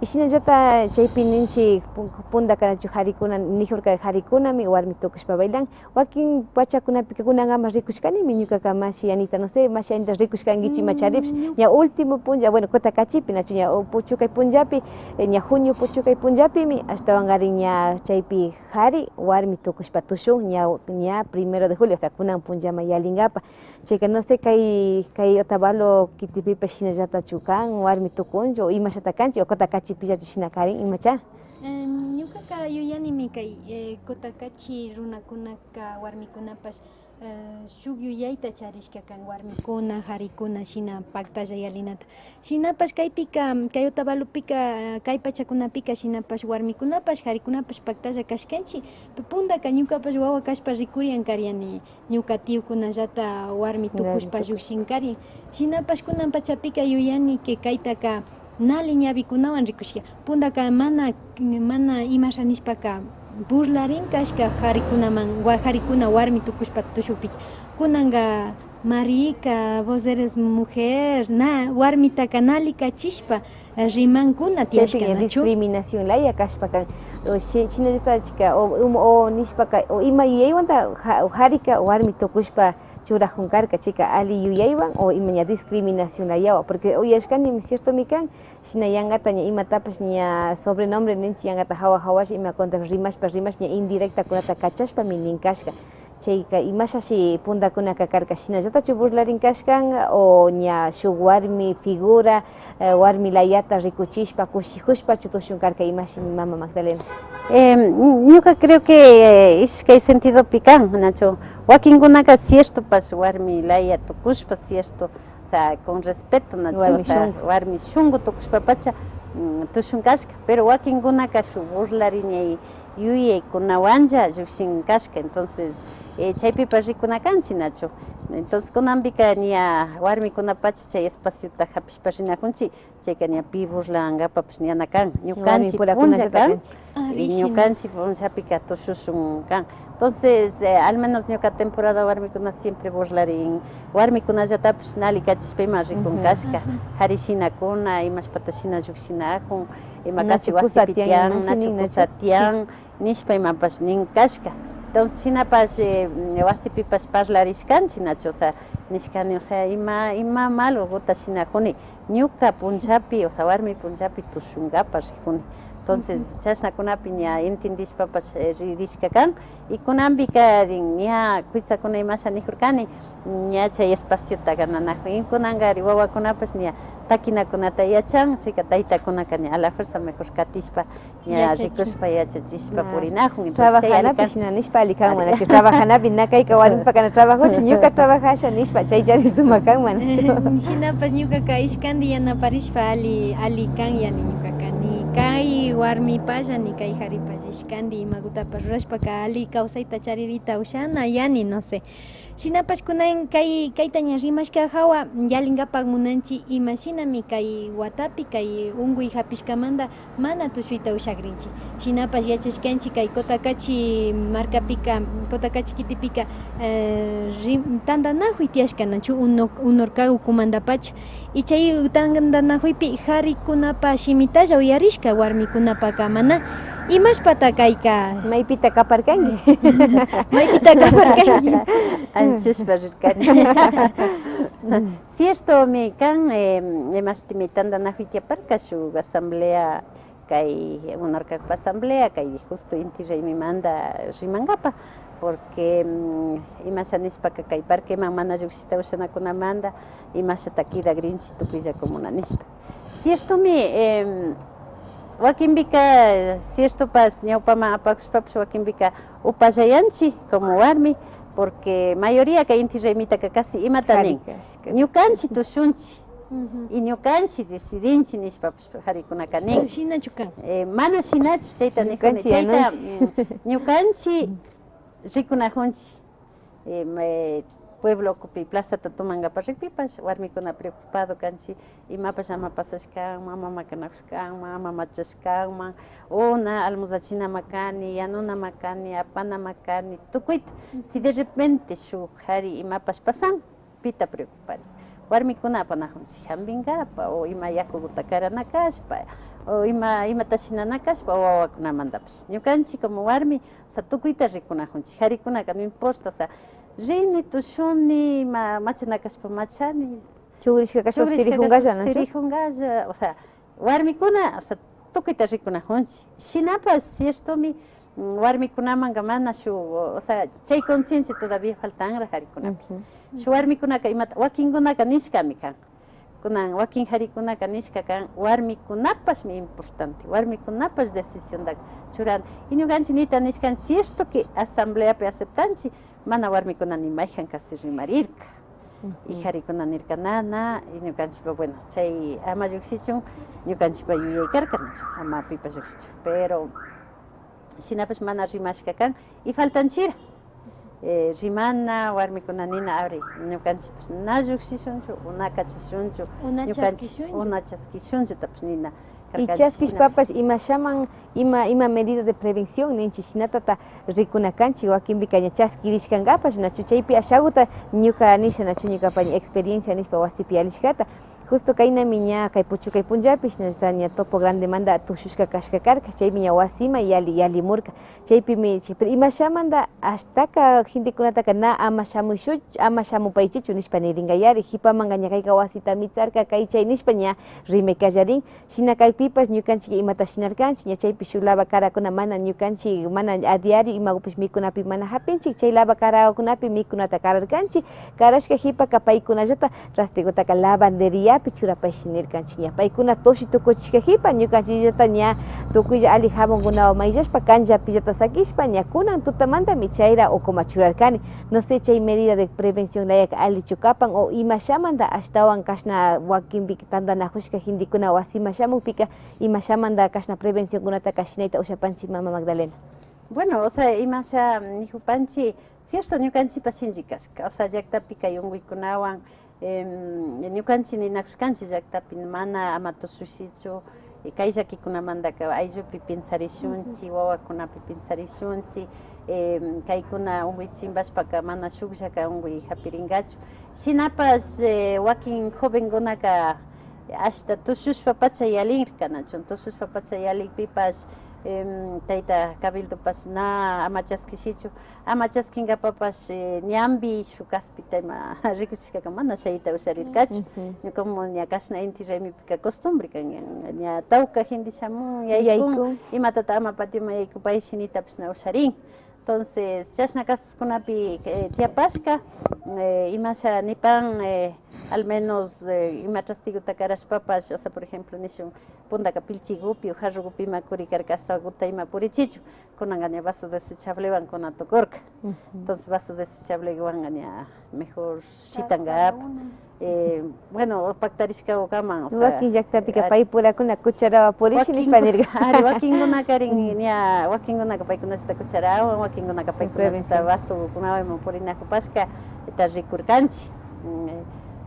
Y shinallata chaypi ninchik pun-, puntaka nachu karikuna, nijurka karikunami warmi tukushpa bailan. Wakin pachakunapika kunankaman rikushkanimi ñukaka mashi Anita, no sé, mashi Anita rikushkankichik imacharipish. Ña último punlla, bueno, Kutakachipi, nachu ña, o, puchukay punllapi, eh, ña junio puchukay punllapimi, ashtawankarin ña chaypi kari warmi tukushpa tushun, ña, ña primero de julio, o sea, kunan punllaman yalinkapak. Chayka, no sé, kay, kay Otavalo kitipipash shinallatachu kan, warmi tukunchu, o imashata kanchik, o Kutakachipillachu shina karin, imacha? Eh, ñukaka yuyanimi kay, eh, Kutakachi runakunaka, warmikunapash, eh, shuk yuyayta charishka kan, warmikuna, karikuna shina paktalla yalinata. Shinapash kaypika, kay Otavalopika, kay pachakunapika shinapash warmikunapash, karikunapash paktalla kashkanchik. Puntaka ñukapash wawa kashpa rikurian kariani, ñuka tiyukunallata warmi tukushpa llukshin karian. Shinapash kunan pachapika yuyani que kaytaka nali ñawikunawan rikushka. Puntaka mana, mana imasha nishpaka burlarin kashka karikunaman, wa-, karikuna warmi tukushpa tushukpika. Kunanka Marica, vos eres mujer, na, warmitaka nali kachishpa rimankuna tiyashka, nachu? Discriminación laya kashpa kan. O, shi-, shinallata chika, o, um, o nishpaka, o ima yuyaywanta ja-, o karika warmi tukushpa churajun karka, chika ali yuyaywan, o ima ña discriminación layawan. Porque uyashkanimi ciertomi kan, shina yankata ña imatapash ña sobrenombre ninchik, yankata jawa jawash ima contra rimashpa, rimashpa ña indirectakunata kachashpami nin kashka. Chayka imashashi pundakunaka karka, shinallatachu burlarin kashkan o ña shuk warmi figura, eh, warmi layata rikuchishpa kushijushpachu tushun karka, imashi mama Magdalena? Em, ñuka creo que, eh, ishkay sentidopi kan, nachu? Wakinkunaka ciertopash warmi laya tukushpa, cierto, o sea, con respeto, nachu? Warmi o sea, shunku. Warmi shunku tukushpapacha, mm, tushun kashka, pero wakinkunaka shuk burlariñay yuyaykunawanlla llukshin kashka. Entonces, eh, chaypipash rikuna kanchik, nachu? Entonces, kunanpika ña warmikunapacha chay espaciota japishpa rinajunchik, chayka ña pi burlankapapash ñana kan. Ñukanchik punlla kan, y ñukanchik punllapika tushushun kan. Entonces, eh, al menos ñuka temporada warmikuna siempre burlarin, warmikunallatapash na alli kachishpa ima rikun kashka, jari shinakuna, imashpata shina llukshinajun, ima casi wasipi tiyan, nachu kusa tiyan, nishpa imapash nin kashka. Entonces, shinapash, eh, wasipipash parlarishkanchik, nachu, o sea, nishkani, o sea, ima, ima maloguta shinajuni, ñuka punllapi, o sea, warmi punllapi tushunkapak rijuni. Entonces, chashnakunapi ña entendishpapash, eh, ririshka kan. Y kunanpika rin, ña kuytsakuna imasha nijurkani, ña chay espaciota gananajun. Y kunankari wawakunapash ña takinakunata yachan, chayka taytakunaka ña a la fuerza mejor katishpa, ña rikushpa, yachachishpa purinajun. Entonces, chay alli kan. Trabajanapi shina nishpa alli kanman, nachu? Trabajanapi, na kayka warmipaka na trabajochu, ñuka trabajasha nishpa, chaychari sumak kanman, nachu? Shinapash ñukaka ishkanti yanaparishpa alli, alli kan yani ñukaka. Ni kay warmipalla, ni kay jaripalla ishkanti imagutapash rurashpaka alli kawsayta charirita ushana yani, no sé. Shinapash kunan kay, kayta ña rimashka jawa yalinkapak munanchik imashinami kay watapi, kay unkuy japishkamanta mana tushuyta ushakrinchik. Shinapash yachashkanchik kay Cotacachi markapika, Cotacachi kitipika, eh, ri-, tantanajuy tiyashka nachu, Uno-, Unorkagu kumandapacha. Y chay tantanajuypi jarikunapak shimitalla uyarishka warmikunapaka mana. Imashpata kayka? Maypita kaparkanki? Maypita kaparkanki? Anchushpa rirkani. Ciertomi kan, eh, imashtimi tantanajuy tiyaparka shuk asamblea, kay Unorkagupa asamblea, kay justo Inti Raymimanta rimankapak, porque, mm, imasha nishpaka kay parqueman mana llukshita ushanakunamanta imashata kidagrinchik tukuylla comuna nishpa. Ciertomi, em, wakinpika, ciertopash ñawpaman apakushpapash wakinpika upallayanchik como warmi, porque mayoría kay Inti Raymitaka casi imata nin, ñukanchik tushunchik y ñukanchik decidinchik nishpapash jarikunaka nin. Pero shinachu kan? Eh, mana shinachu chayta nijuni, chayta, mm, ñukanchik rikunajunchik. Eh, ma-, eh, pueblo ukupi plazata tumankapak rikpipash warmikuna preocupado kanchik, imapash ama pasashkanman, ama makanajushkanman, ama machashkanman, o na almorzachinaman kani, yanunaman kani, apanaman kani, tukuyta. Si de repente shuk jari imapash pasan, pita preocuparin? Warmikuna apanajunchik jampinkapak, o ima yakuguta karana kashpa, o ima, imata shinana kashpa, o wawakunamantapash. Ñukanchik como warmi, o sea, tukuyta rikunajunchik. Jarikunaka no importa, o sea, rini, tushuni, ima machana kashpa machani. Chugrishka kashpa sirijunkalla, nachu? Sirijunkalla, o sea, warmikuna, o sea, tukuyta rikunajunchik. Shinapash ciertomi, mm, warmikunamanka mana shuk, o sea, chay conciencia todavía faltanra jarikunapi. Shuk warmikunaka imata, wakinkunaka nishkami kan. Kunan wakin jarikunaka nishka kan, warmikunapashmi importante, warmikunapash decisionta churana. Y ñukanchik nita nishkan, cierto que asambleapi aceptanchik, mana warmikuna ni mayjan casi rimarirka. Y jarikuna nirka, na, na, y ñukanchikpa, bueno, chay ama llukshichun, ñukanchikpa yuyay karka, nachu, ama pipash llukshichun, pero shinapash mana rimashka kan, y faltanchira, eh, rimana, warmikuna nina, ari, ñukanchikpash na llukshishunchu, o na kachashunchu, o na ñukanchik, chaskishunchu, o na chaskishunchutapash nina. Y karkanchik chaskishpapash shinapash. Imashaman, ima, ima medida de prevención ninchik, shinatata rikuna kanchik, wakinpika ña chaskirishkankapash, nachu, chaypi ashaguta ñuka nisha, nachu, ñukapa ña experiencia nishpa wasipi yalishkata, Justo kaynami ña kay puchukay punllapi, shinallata ña Topo Grandemanta tushushka kashka karka, chaymi ña wasiman yali, yalimurka. Chaypimi, chay, pero imashamanta ashtaka gentekunataka na ama shamushu-, ama shamupaychichu nishpa nirinka yari, jipamanka ña kayka wasitami tsarka kay chay nishpa ña rimay kallarin. Shina kakpipash ñukanchik imata shinarkanchik, ña chaypi shuk lava karakuna mana ñukanchik, mana a diario imagupish mikunapi mana japinchik, chay lava karakunapi mikunata kararkanchik, karashka jipaka paykunallata trastegutaka lavanderiapi churapayshi nirkanchik, ña paykuna tushi tukuchishka jipa ñukanchikllata ña tukuylla ali jabongunawan mayllashpa kanllapillata sakishpa ña kunan tutamantami chayra ukuman churarkani. No sé, chay medida de prevención layaka alichu kapan o imashamanta ashtawan kashna wakinpi tantanajushka gentekuna wasiman shamukpika, imashamanta kashna prevencionkunataka shinayta ushapanchik, mama Magdalena? Bueno, o sea, imasha nijupanchik, cierto, ñukanchikpa shinchi kashka, o sea, llaktapi kay unkuykunawan, em, ñukanchik ninakushkanchik llaktapi mana ama tushushichu, eh, kay llakikunamantaka ayllupi pensarishunchik, wawakunapi pensarishunchik, em, kaykuna unkuy chimbashpaka mana shukllaka unkuy japirinkachu. Shinapash, eh, wakin jovenkunaka ashta tushushpa pacha yalinrka, nachu? Tushushpa pacha yalikpipash, em, tayta cabildopash na ama chaskishichu, ama chaskinkapapash, eh, ñanpi shuk kaspita ima rikuchishkaka mana shayta usharirkachu. Ñukamu ña kashna inti raymipika costumbre kan, ña, ña tawka gente shamun, yaykun, yaykun, imatata ama patioman yaykupay shinitapash na usharin. Entonces, chashna casokunapi, eh, tiapashka, eh, imasha nipan, eh, al menos, eh, ima trastiguta karashpapash, o sea, por ejemplo, nishun, puntaka pillchigupi o jarrugupi ima kurikarka, aswaguta ima purichichu. Kunanka ña vaso desechablewan kuna tukurka. Entonces, vaso desechablewanka ña mejor shitankapak. Eh, bueno, paktarishkagukaman, o sea, wakin llaktapika paypurakuna kucharawan purishi nishpa nirka. Ari, wakinkunakarin ña, wakinkunaka paykunallata kucharawan, wakinkunaka paykunallata vasokunawan ima purinajupashkata rikurkanchik. Mm,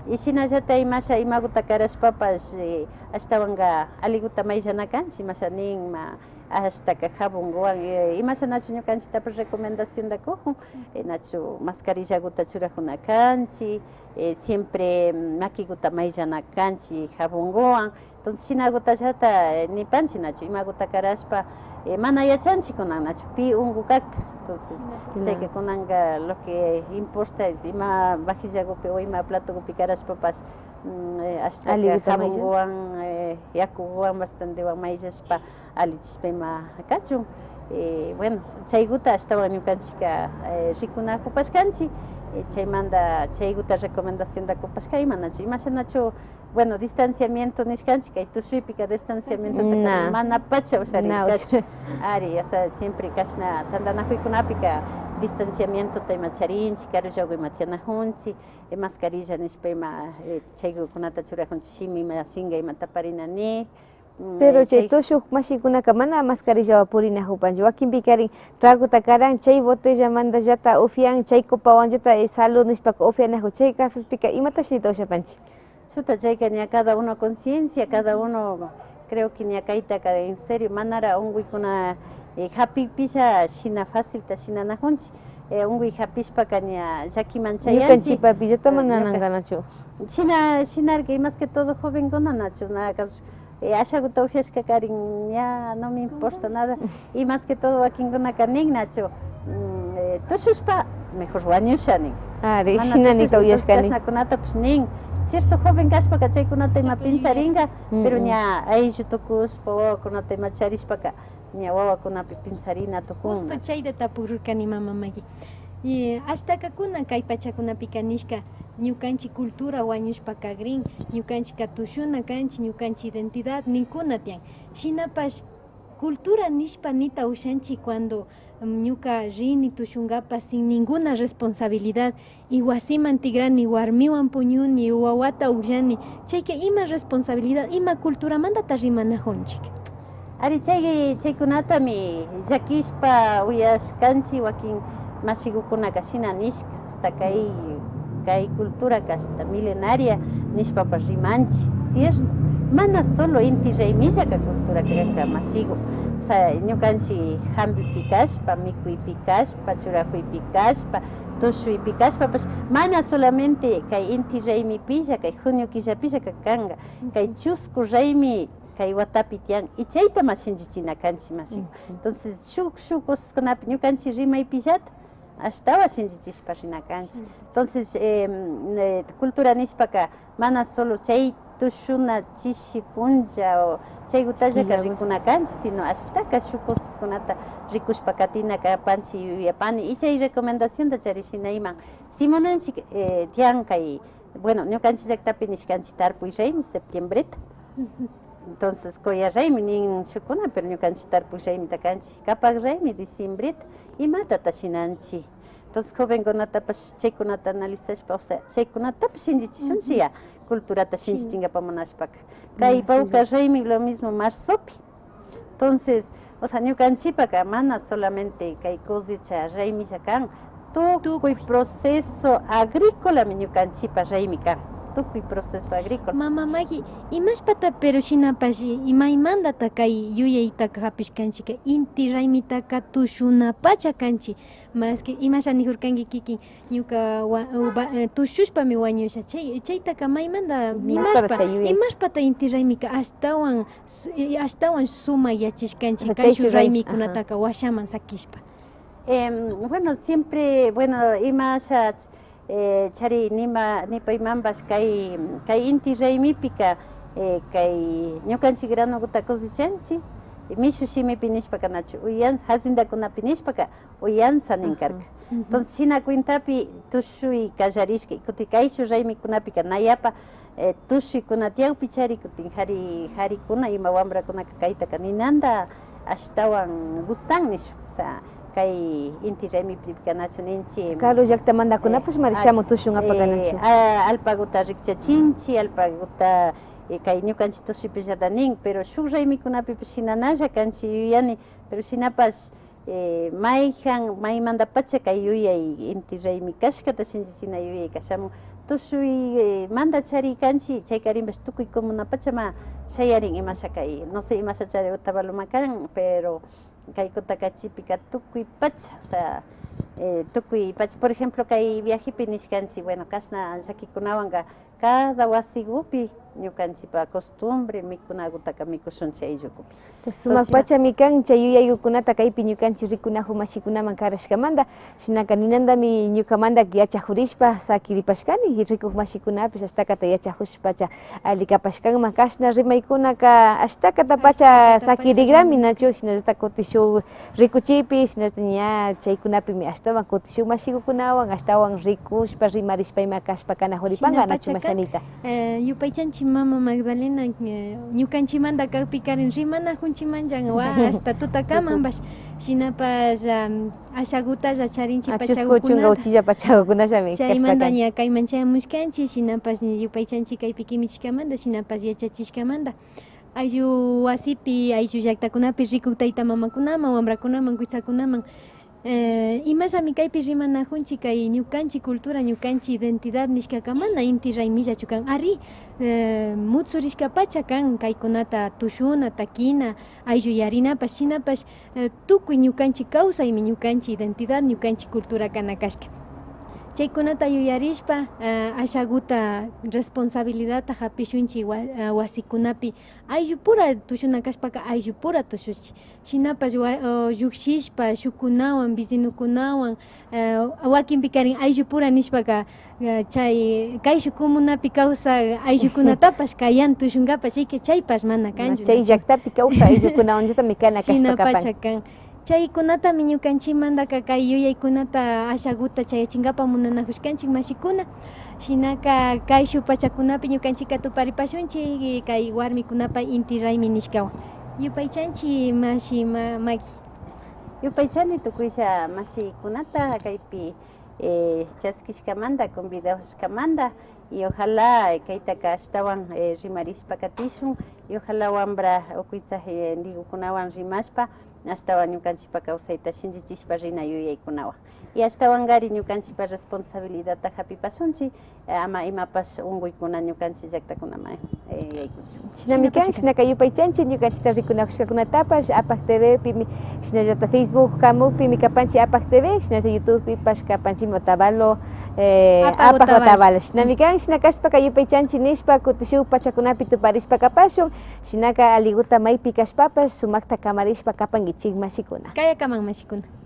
y shinallata imasha imaguta karashpapash, eh, ashtawanka aliguta mayllana kanchik, imasha nin, ima, ashtaka jabonguwan, eh, imashanachu ñukanchiktapash recomendacionta kujun, eh, nachu mascarillaguta churajuna kanchik, eh, siempre, mm, makiguta mayllana kanchik jabonguwan. Entonces, shinagutallata, eh, nipanchik, nachu, imaguta karashpa, eh, mana yachanchik kunan, nachu, pi unku kakta. Entonces, chayka kunanka lo que importa es ima vajillagupi o ima platogupi karashpapash, mm, eh, ashtaka jabonguwan, eh, yakuguwan, bastantewan mayllashpa, alichishpa ima kachun. Eh, bueno, chayguta ashtawan ñukanchikka, eh, rikunajupashkanchik, eh, chaymanta chayguta recomendacionta kupashka imanachu, imashanachu, bueno, distanciamiento nishkanchik, kay tushuypika distanciamientotaka mana pacha usharinkachu. Ari, o sea, siempre kashna tantanakuykunapika distanciamientota ima charinchik, karullagu ima tiyanajunchik, eh, mascarilla nishpa ima, eh, chaygukunata churajunchik, shimi ima singa ima taparina nik. Mm, pero eh, chay tushuk mashikunaka mana mascarillawan purinajupanchu. Wakinpikarin traguta karan, chay botellamantallata ufian, chay copawanllata, eh, salud nishpaka ufianajuk. Chay casospika imata shinita ushapanchik? Chuta, chayka ña cada uno conciencia, cada uno creo que ña kaytaka en serio manara unkuykuna, eh, japikpilla shina facilta shinanajunchik. Eh, unkuy japishpaka ña llakiman chayanchik. Ñukanchikpapillata mana nankanachu. Shina, shinarka, y más que todo jovenkuna nachu, na caso, eh, ashaguta ufiashkakarin ña no me importa nada. Y más que todo wakinkunaka nin nachu, mm, eh, tushushpa mejor wañusha nin. Ari, mana shinanita tushushpa, entonces uyashkani. Chashnakunatapash nin. Cierto, joven kashpaka chaykunata ima pensarinka, pero ña ayllu tukushpa, wawakunata ima charishpaka, ña wawakunapi pensarina tukun. Justo chayta tapururkani, mama Maggie. Y ashtaka kunan kay pachakunapika nishka, ñukanchik cultura wañushpa kagrin, ñukanchikka tushuna kanchik, ñukanchik identidad ninkuna tiyan. Shinapash, cultura nishpa nita ushanchik cuando, mm, ñuka rini tushunkapak sin ninguna responsabilidad, y wasiman tigrani, warmiwan puñuni, wawata ukllani, chayka ima responsabilidad, ima culturamantata rimanajunchik? Ari, chay, chaykunatami llakishpa uyashkanchik, wakin mashigukunaka shina nishka, hasta kay, kay culturaka hasta milenaria nishpapash rimanchik, ¿cierto? Mana solo inti raymillaka culturaka karka, mashigu. O sea, ñukanchik jambipi kashpa, mikuypi kashpa, churajuypi kashpa, tushuypi kashpapash, mana solamente kay inti raymipilla, kay junio killapilla ka-, kanka, kay chusku raymi kay watapi tiyan, y chayta ma shinchichina kanchik, mashi. Entonces, shuk, shuk cosaskunapi ñukanchik rimaypillata ashtawan shinchichishpa rina kanchik. Entonces, em, eh, cultura nishpaka mana solo chay tushuna chishi punlla o chaykutallaka rikuna kanchik, sino ashtaka shuk cosaskunata rikushpa katina kapanchik yuyapani, y chay recomendacionta charishinayman simunanchik, eh, tiyan kay, bueno, ñukanchik llaktapi nishkanchik tarpuy raymi, septiembreta. Entonces, koya raymi nin shukkuna, pero ñukanchik tarpuy raymita kanchik, kapak raymi, diciembreta, imatata shinanchik. Entonces, jovenkunatapash chaykunata analizashpa, o sea, chaykunatapash shinchichishunchik ya, culturata shinchichinkapak munashpaka. Kay pawkar raymi lo mismo marzopi. Entonces, o sea, ñukanchikpaka mana solamente kay cosecha raymilla kan, tukuy proceso agrícolami ñukanchikpa raymi kan, tukuy proceso agrícola. Mama Maggie, imashpata pero shinapash imaymandata kay yuyaytaka hapishkanchikka, inti raymitaka tushunapacha kanchik, maski imasha nijurkanki kikin, ñuka wa-, wa-, eh, tushushpami wañusha. Chay, chaytaka maymanta, imashpata imashpa, chay yuyay? Imashpata inti raymika ashtawan, su-, eh, ashtawan sumak yachashkanchik, o sea, kayshuk kayshuk ray-, raymikunataka washaman sakishpa. Em, bueno, siempre, bueno, imasha, eh, chari nima, nipaymanpash kay, kay inti raymipika, eh, kay ñukanchik granokuta cosechanchik, mishu shimipi nishpaka nachu, uyan, haciendakunapi nishpaka, uyanza nin karka. Entonces, shina cuentapi tushuy kallarishka, y kutin kayshuk raymikunapika na yapa, eh, tushuykuna tiyakpi chari kutin jari, jarikuna ima wambrakunaka kaytaka ninanta ashtawan gustan nishun. O sea, kay inti raymipika nachu ninchik, karu llaktamantakunapash mari shamun tushun apaka nachu. Eh, a-, alpaguta rikchachinchik, alpaguta, eh, kay ñukanchik tushuypillata nin, pero shuk raymikunapipash shinanalla kanchik yuyani, pero shinapash eh, mayjan, maymantapacha kay yuyay inti raymi kashkata shinchichina yuyayka shamun. Tushuy, eh, manta chari kanchik, chaykarinpash tukuy comunapachama shayarin imasha kay, no sé, imasha chari Otavaloma kan, pero kay Cotacachipica tukuy pacha, o sea, eh, tukuy pacha, por ejemplo, kay viajepi nishkanchik, bueno, kashna llakikunawanka, cada wasigupi ñukanchikpa costumbre mikunagutaka mikushunchik ayllukupi. Sumak pachami kan chay yuyaygukunata kaypi ñukanchik rikunajun mashikunaman karashkamanta. Shinaka ninantami ñukamanta yachajurishpa sakiripashkani, y rikuk mashikunapish ashtakata yachajushpacha alli kapashkanman. Kashna rimaykunaka ashtakata pacha sakirigrami, nachu, shinallata kutin shuk rikuchiypi, shinallata ña chaykunapimi ashtawan kutin shuk mashigukunawan ashtawan rikushpa, rimarishpa ima kashpa kanajuripanka, nachu, mashanita. Eh, yupaychanchik mama Magdalena, eh, ñukanchikmanta kakpikarin rimanajunchikmanllan, wa, hasta tutakamanpash, shinapash, am, ashagutalla charinchik pachagukunata. Chunka uchilla pachagukunallami kashpa kan. Chaymanta ña kayman chayamushkanchik, shinapash ña yupaychanchik kaypi kimichishkamanta, shinapash yachachishkamanta. Ayllu wasipi, ayllu llaktakunapi rikuk tayta mamakunaman, wambrakunaman, kuytsakunaman, eh, imallami kaypi rimanajunchik kay ñukanchik cultura, ñukanchik identidad nishkaka mana inti raymillachu kan. Ari, eh, mutsurishkapacha kan kaykunata tushuna, takina, ayllu yarinapash, shinapash, eh, tukuy ñukanchik kawsaymi ñukanchik identidad, ñukanchik cultura kana kashka. Chaykunata yuyarishpa, eh, ashaguta responsabilidadta japishunchik wa-, eh, wasikunapi. Ayllupura tushuna kashpaka ayllupura tushuchik. Shinapash wa-, o, llukshishpa, shukkunawan, vecinokunawan, eh, wakinpikarin ayllupura nishpaka, eh, chay kayshuk comunapi kawsak ayllukunatapash kayan tushunkapash, chayka chaypash mana kanchu, chay nachu? Llaktapi kawsak ayllukunawanllatami kana kashpa kapan. Shinapacha kan. Chaykunatami ñukanchikmantaka kay yuyaykunata ashaguta chayachinkapak munanajushkanchik, mashikuna. Shinaka kayshuk pachakunapi ñukanchikka tuparipashunchik kay warmikunapak inti raymi nishkawan. Yupaychanchik mashi Ma-, Maki. Yupaychani tukuylla mashikunata kaypi, eh, chaskishkamanta, convidashkamanta, y ojalá, eh, kaytaka ashtawan, eh, rimarishpa katishun, y ojalá wambra o kuytsa, eh, indigukunawan rimashpa, ashtawan ñukanchikpa kawsayta shinchichishpa rina yuyaykunawan. Y ashtawankari ñukanchikpa responsabilidadta japipashunchik, eh, ama imapash unkuykuna ñukanchik llaktakunaman, eh, yaykuchun. Shinami kan, shinaka yupaychanchik ñukanchikta rikunakushkakunatapash Apak TVpimi, shinallata Facebook kamukpimi kapanchik Apak TV, shinallata YouTubepipash kapanchikmi Otavalo, eh, Apak Apak Otavalo. Otavalo. Shinami kan, shina kashpaka yupaychanchik nishpa, kutin shuk pachakunapi tuparishpa kapashun, shinaka allikuta maypi kashpapash sumakta kamarishpa kapankichik mashikuna. Kayakaman mashikuna.